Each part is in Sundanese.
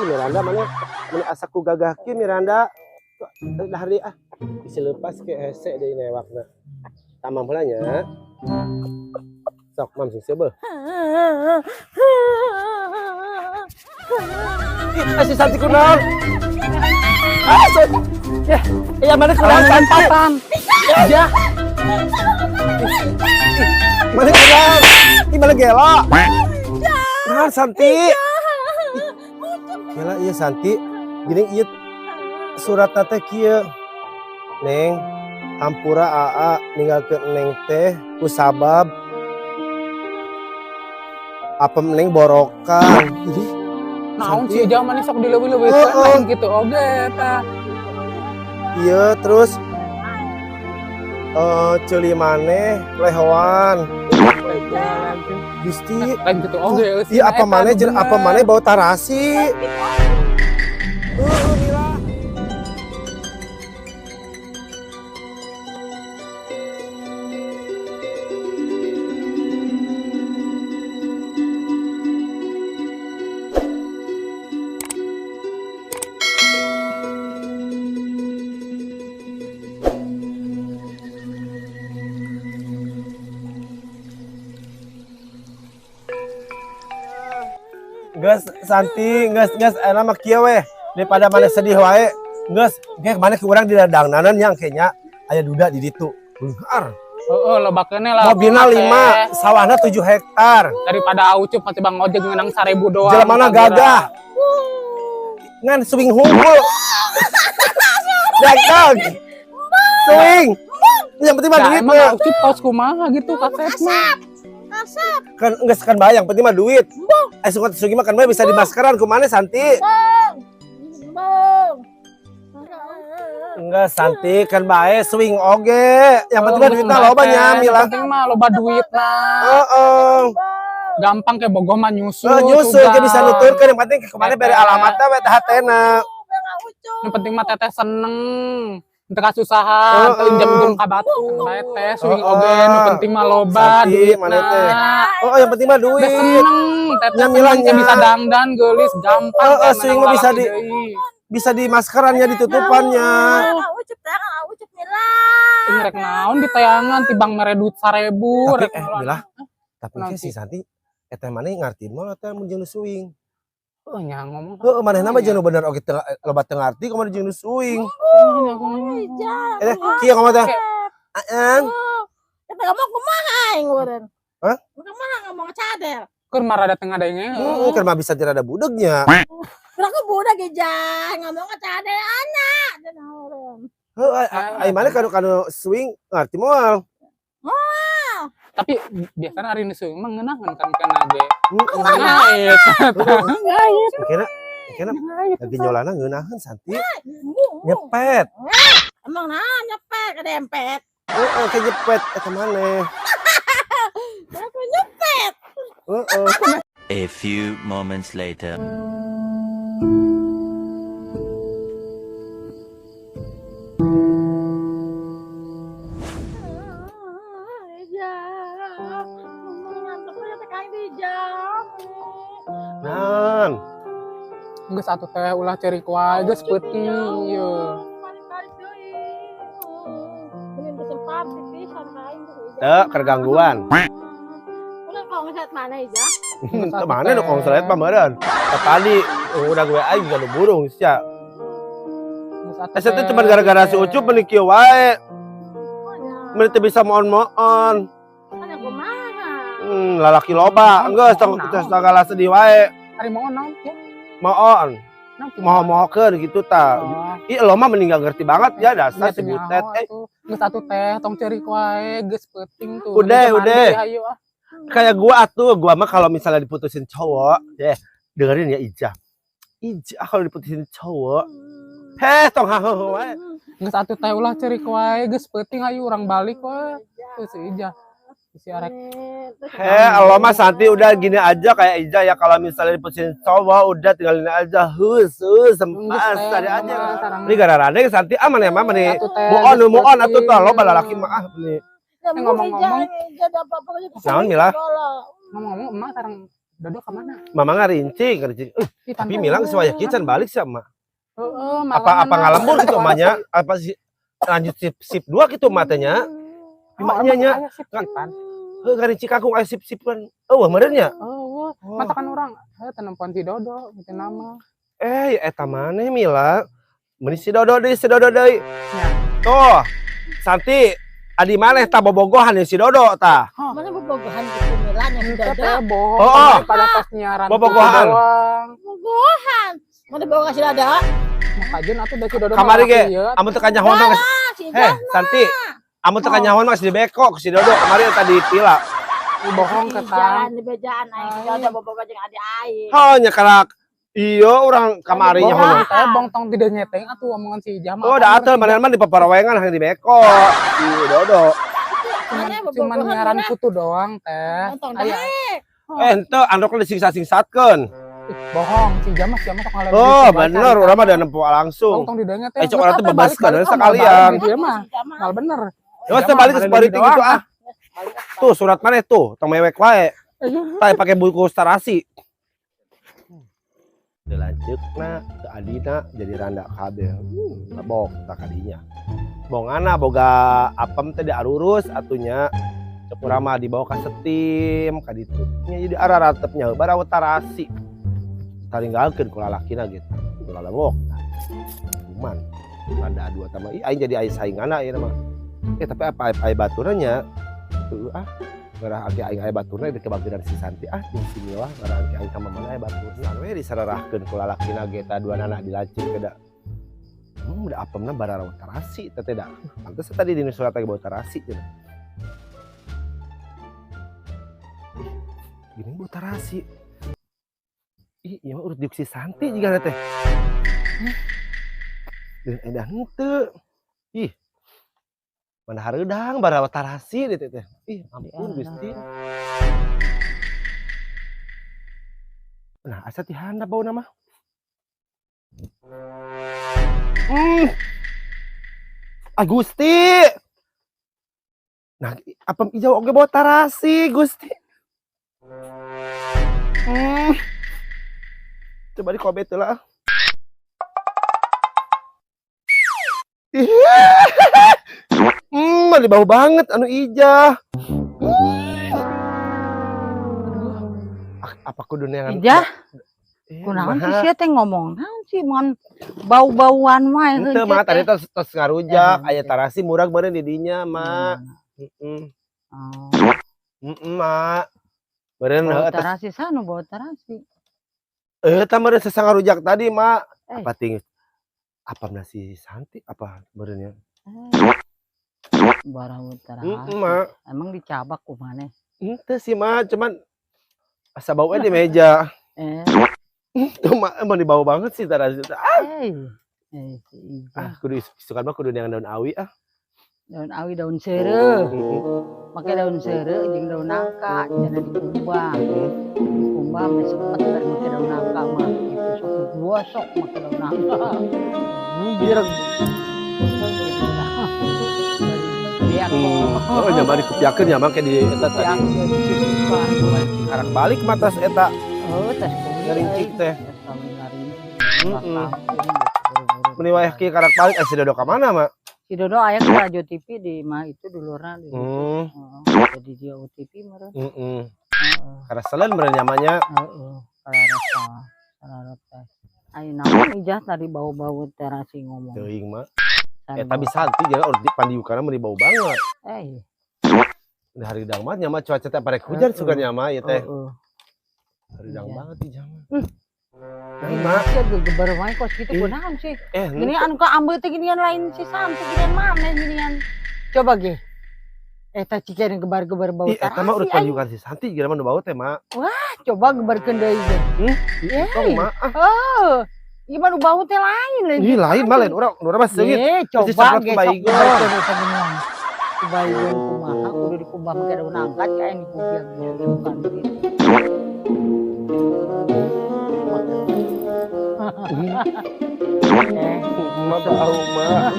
Ih, Miranda mana mana asa ku gagah kieu Miranda. Dah deui ah. Bisi leupas ke hese deui newakna. Tamam heula nya. Sok mam sing seubeuh. Ih, si Santi kunaon? Ah, so, ya, ya mana kunaon Santi? Lompatan. Ya. Mana kunaon? Ih, mana gelo? Kunaon Santi? Gela iya Santi. Gini ieu surat teh kieu. Neng, hampura aa ninggalkeun neng teh ku sabab apem neng borokan. Jadi Naon Santi. sih jauh mana sok dileuwih-leuwihkeun Heeh. lain gitu oge tah. Iya terus ceuli maneh lehoan. Gusti, Lain gitu oge. iya apa maneh jeung apa maneh bau tarasi. Heeh, Mila. Geus Santi, geus geus enak mah kieu weh. Daripada maneh sedih wae, geus ge maneh ke urang di dangdanan yang kayaknya aya duda di ditu. Beunghar. Heeh, loba keneh lah. Mobilna 5, sawahna 7 hektar. Daripada Ucup masih bang ojek ngeunang 1000 doang. Jelemana gagah. Ngan swing hungkul. Dagang. Swing. Yang penting mah Ya, duit emang mah. Ucup kos kumaha gitu kaset mah. Kan geus kan bayang, penting mah duit. Eh suka sugi mah kan mah bisa dimaskeran kumaha Santi? Enggak Santi kan bae swing oge. Yang penting mah duitna loba nya Yang Mila. penting mah loba duitna. Heeh. Gampang kayak bogoh mah nyusul. Heeh, nyusul tugas. ge bisa nuturkeun yang penting kemana bere alamatna we teh hatena. Yang penting mah teteh seneng. Teu kasusahan, teu injem-injem ka batu. Bae teh swing oge nu penting mah loba Santi, duitna. mana teh? Oh, yang penting mah Udah duit. seneng, teteh Nya Mila seneng kayak nya. bisa dangdan geulis gampang Heeh, kayak swing menang mah bisa lalaki di deui. bisa di maskerannya ditutupannya. Ini rek naon di tayangan tibang mere duit 1000 Tapi rek eh ngeluaran. Mila, tapi Naon ke si sih? Santi eta maneh ngarti moal teh mun jeung nu swing. Heuh nya ngomong. Heeh, manehna mah jeung nu bener oge teu loba teu ngarti kumaha jeung nu swing. Eh, kieu ngomong teh. Aang, Hah? Keur mah rada tengah denge. heeh, keur mah bisa rada budegnya. Heeh, ai maneh kanu kanu swing ngarti moal. Tapi biasanya ari nu swing mah ngeunaheun kan kana ge. Heeh. Ngait. Ngait. Kira kira lagi nyolana ngeunaheun Santi. Nyepet. Emang nah nyepet kedempet. Heeh, kayak nyepet eta maneh. Aku nyepet. Heeh. A few moments later. Nan, Geus atuh teh ulah ceurik wae geus peuting ieu. teu keur gangguan. Mana Ija? Teu mana nu kongselet mah meureun. Tadi udah gue aing juga nu burung sia. Geus atuh Eh, teh teh. cuma gara-gara si Ucup meuni kieu wae. Meuni teu bisa moon-moon. Mana kumaha? Lalaki loba, geus tong Naon? segala sedih wae. Ari moon naon ya? Moon, Naon kieu? moho-mohokeun gitu ta. Oh. Ih, lo mah mending gak ngerti banget ya dasar Nya si teu butet. nyaho Eh, atuh. Geus atuh teh tong ceurik wae geus peuting tuh. Udah, Mending udah. mandi, hayu ah. Kayak gua atuh, gua mah kalau misalnya diputusin cowok, ya dengerin ya Ija. Ija kalau diputusin cowok, heh tong hahehe wae. Geus atuh teh ulah ceurik wae geus peuting hayu urang balik wae. Tuh si Ija. Si arek Heh, lo mah Santi udah gini aja kayak Ija ya kalau misalnya diputusin cowok udah tinggalin aja hus hus sempas Geus teh, tadi aja. mah, sarang. Ini gara-gara Santi ah mana mah mana Atuh teh, muon geus muon atuh peuting. tah loba lalaki mah ah nih. Ngomong-ngomong. Naon, Mila? Ngomong-ngomong emak sareng Dodo ka mana? Mama ngarincing, ngarincing. Tapi Milang si wayah kieu can balik sih emak. Heeh, Apa apa ngalembur gitu emaknya? Apa sih lanjut sip 2 gitu matanya? Emaknya nya. Heuh ngarincing kangkung aya sip-sipan. Eueuh meureun nya. Eueuh, matakan urang heuh teu nempoan si Dodo kitu nama. Eh, eta maneh Mila. Meuni si Dodo deui, si Dodo deui. Tuh. Santi, adi maneh tah bobogohan si Dodo tah. Mana bobogohan gitu Mila nya si Dodo. Teh bohong pada tos nyiaran. Bobogohan. Bobogohan. Mana boga si Dodo? Makajeun atuh da si Dodo. Kamari ge, amun teu kanyahoan mah. Heh, Santi. Amun teu kanyahoan mah geus dibeko ku si Dodo kamari eta dipila. Bohong ke jalan di bejaan aing si Dodo bobogoh jeung adi aing. Oh nya karak. Iya orang kamari nya hono. Teh bong tong tidak nyeteng atuh omongan si Ijah mah. Oh, da atuh maneh-maneh di paparawengan hayang dibeko. Si Dodo. Cuman nyaran kutu doang teh. Aya. Henteu andokna disingsa-singsatkeun. Bohong, si Ijah mah sia mah sok ngalebi. Oh, bener urang mah da nempo langsung. Tong didenge teh. Eh cok urang teh bebaskeun sekalian. Ieu mah. Mal bener. Ya wes balik ke politik gitu ah. Tuh surat maneh tuh, tong mewek wae. Tah pake buku tarasi. Teu lanceukna, teu adina jadi randa kabeh. Lebok tah kadinya. Bongana boga apem teh diarurus atunya. Cek urang mah dibawa ka setim ka ditu. Nya jadi araratep nya barawa tarasi. Taringgalkeun ku lalakina gitu. Ku lalebok. Kuman. Randa adu eta mah ih aing jadi aya sainganna ieu mah. Tapi apa aya baturna nya? Heueuh ah. Ngarah angke aing aya baturna di kebagiran si Santi ah jeung si Mila ngarah angke aing ka mamana aya baturna we disararahkeun ku lalakina ge ta duanana dilancik ke da. Da apemna bararawa tarasi teh teh da. Pantes tadi dina surat teh bau tarasi cenah. Gini bau tarasi. Ih, ieu mah urut diuk si Santi jigana teh. Deun edan henteu. Ih. Mana hareudang barawa tarasi deui teh. Ih, ampun Gusti. Nah, asa ti handap bauna mah. Ah Gusti. Nah, apem ijau oge bawa tarasi, Gusti. Coba dikobet heula ah. Mah bau banget anu ijah. Apa kudu neangan Ijah? Kunaon sih sia teh ngomong naon sih mun bau-bauan wae henteu mah tadi tos tos ngarujak aya tarasi murag meureun di dinya mak. Heeh. Heeh mak. Meureun heuh tarasi sanu bau tarasi. Eta meureun sesa ngarujak tadi mak. Apa ting apa nasi Santi apa meureun nya? Barang tarasi. Emang dicabak ku maneh? Henteu sih mak, cuman asa baunya di meja. Tuh mak emang dibau banget sih tarasi. Ah, kudu isukan mah kudu dengan daun awi ah. Daun awi, daun seureuh. Make daun seureuh jeung daun nangka cenah dikumbah. Dikumbah meh sepet bari make daun nangka mah gitu sok gosok make daun nangka. Bubir. Oh, nyaman dikupiakeun nya make di eta tadi. Karak balik mah tas eta. Oh, tas ngarincik teh. Heeh. Meni wayah kieu karak balik si Dodo ka mana, Mak? Si Dodo aya ke radio TV di mah itu dulurna di. Jadi dia OTP meureun. Heeh. Karaseleun meureun nyamanya. Heeh, kararasa. Kararasa. Aya naon ijah tadi bau-bau terasi ngomong. Teuing, Mak. Tapi Santi jangan urut dipandiukana meni bau banget. Udah haridang banget nya mah cuaca teh parek hujan sugan nya mah ieu teh. Haridang banget ijah mah. Nah, Mak, sia gegebar wae kos kitu kunaon sih? Gini anu ka ambeut teh ginian lain si Santi ginian maneh ginian. Coba ge. Eta cikeun gebar-gebar bau tarasi. Eta mah urut pandiukan si Santi gimana nu bau teh, Mak. Wah, coba gebarkeun deui ge. Tong, Mak. Heuh. Gimana bau teh lain lain. Ih, lain mah lain urang mah seungit. Coba ge sok gebarkeun eta ginian. Kubayun kumaha kudu dikumbah make daun angkat kae dikubiak bukan gitu. Mah bau mah.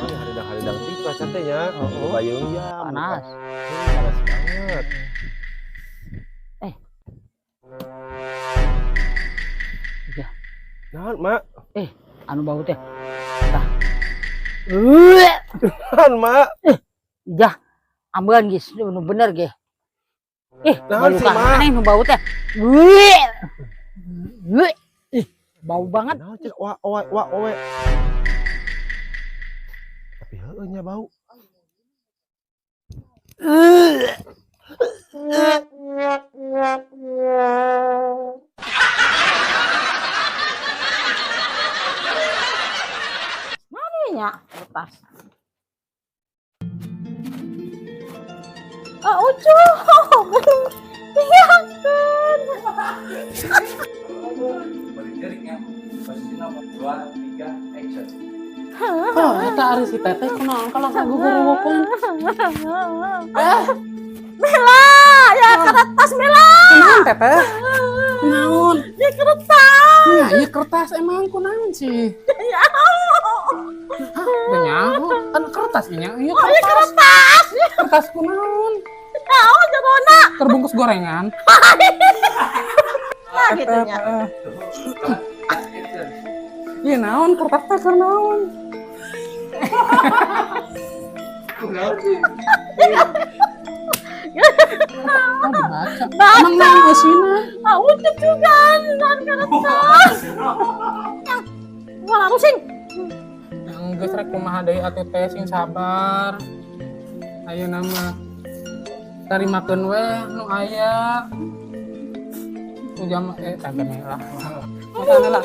Haridang-haridang sih cuaca teh nya. Bayung jam. Panas. Panas banget. Naon, Mak? Anu bau teh. Tah. Naon, Mak? Ijah. Ambeun geus nu bener ge. Naon sih, Balukan Mak? aneh nu bau teh. Ih, bau banget. Naon cek wa wa wa owe. Tapi heueuh nya bau. Nya lepas. Oh, Ucup. Tinggalkan. Posisi nomor 2, 3, action. Oh, eta ari si teteh kunaon ka langsung guguruwokan. Mela, ya kertas Mela. Kunaon teteh? Kunaon? Ya kertas. Nah, ieu kertas emang kunaon sih? Ya Allah. Teu nyaho, kan kertas ieu nya. Ieu Oh, ya kertas. kertas. Kertas kunaon? Naon jerona. Terbungkus gorengan. Nah, gitu nya. Heeh. Iya naon kertas teh keur naon? Oh, dibaca. Emang naon eusina? Ah, Ucup juga naon kertas. Wah, pusing. Yang geus rek kumaha deui atuh teh sing sabar. Ayeuna mah tarimakeun we nu aya. Nu jam kagak lah. Makan lah.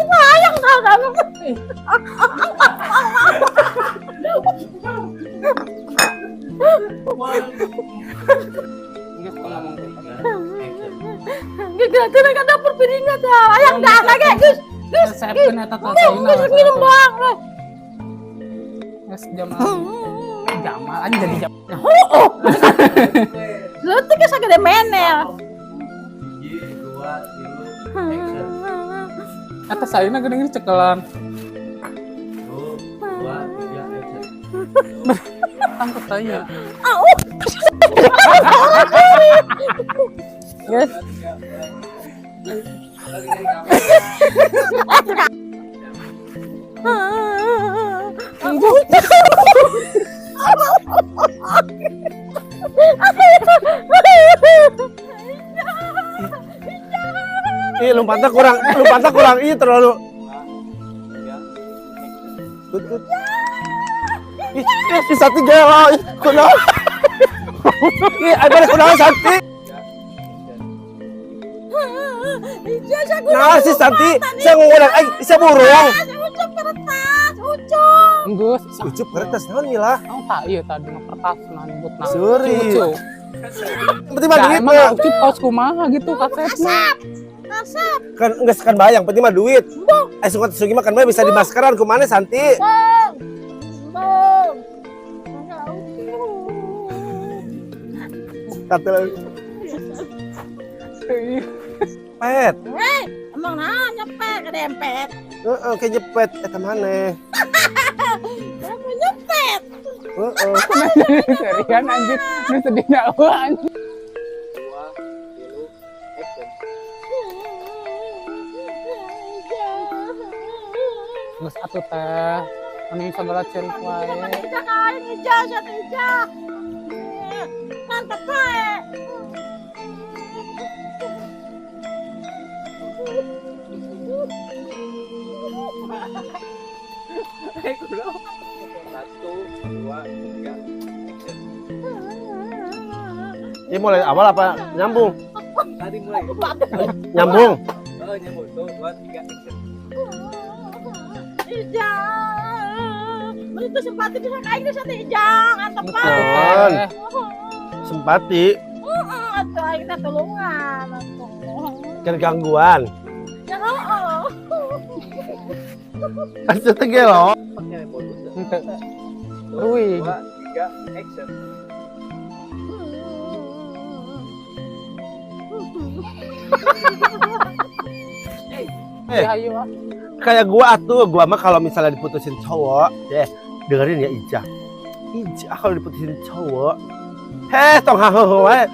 Sayang dah. Geus tong ngomong teh. Gak kena dapur piringnya dah. Ayang dah lagi, Gus. Gus, Resepkeun eta teh Gus minum doang. Geus jamal. Jamal aja jadi jam. Oh, leutik geus sagede menel. 1, 2, 3, action. Eta saeuna geuning cekelan. 1, 2, 3, action. Tangkep tanya. Au. Geus. Ih, lompatnya kurang, ih terlalu. Tut, tut. Ih, ih, si Santi gelo, ih, kunaon. Ih, ayo kunaon Santi. Nah, si Santi, saya ngomong, saya burung. Ucup kertas, Ucup. Geus. Ucup kertas naon lah. Oh, tak iya tadi mah kertas nah nyebutna. Suri. Ucup. Penting mah duit emang mah. Ucup kaos kumaha gitu kasetna. Asap. Kan enggak kan bayang, penting mah duit. Sungat sungi mah kan mah bisa dimaskeran kumaha Santi. Bang. Bang. Satu lagi. Pet. Emang nah nyepet ke dempet. Heeh, kayak nyepet eta maneh. Emang nyepet. Heeh. Serian anjir, nu sedih eueuh anjir. 2, 3, action. Geus atuh teh. Mending sagala ceurik wae. Ijah kain ijah satu ijah. Mantap bae. Satu, 2, 3, action. Ini mulai awal apa nyambung? Tadi mulai. Nyambung. Oh, nyambung. 1, 2, 3, action. Ijah. Itu sempati bisa kain geus atuh ijah, antep Betul. Sempati. Heeh, atuh aing teh tulungan atuh. Kan gangguan. Ya heeh. Asa teh gelo. Pakai bonus. Henteu. 1, Rui. 2, 3, action. Eh. Ya ayo ah. Kayak gua atuh, gua mah kalau misalnya diputusin cowok, deh dengerin ya Ijah. Ijah kalau diputusin cowok, heh tong hahoho wae.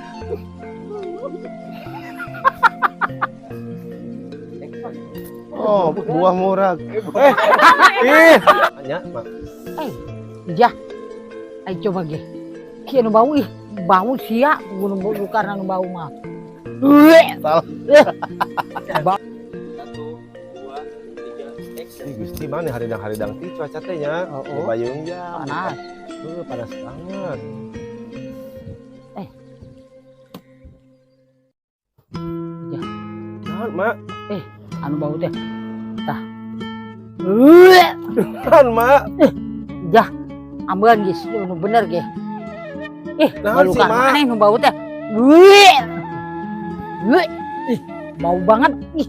Oh, buah murah. Eh, ih. Nya, Mak. Ijah. Ayo coba ge. Kieu nu bau ih, bau sia gunung bau karena nu bau mah. Salah. Satu, dua, tiga, action. Ih, Gusti mana haridang-haridang ti cuaca teh nya. Oh, oh. Bayung jam. Panas. Panas banget. Eh. Ijah. Naon, Mak? Anu bau teh. Tah. Naon, Mak? Ijah. Ambeun geus nu bener ge. Ih, Naon sih, balukan Mak? aneh nu bau teh. Ih, bau banget. Ih.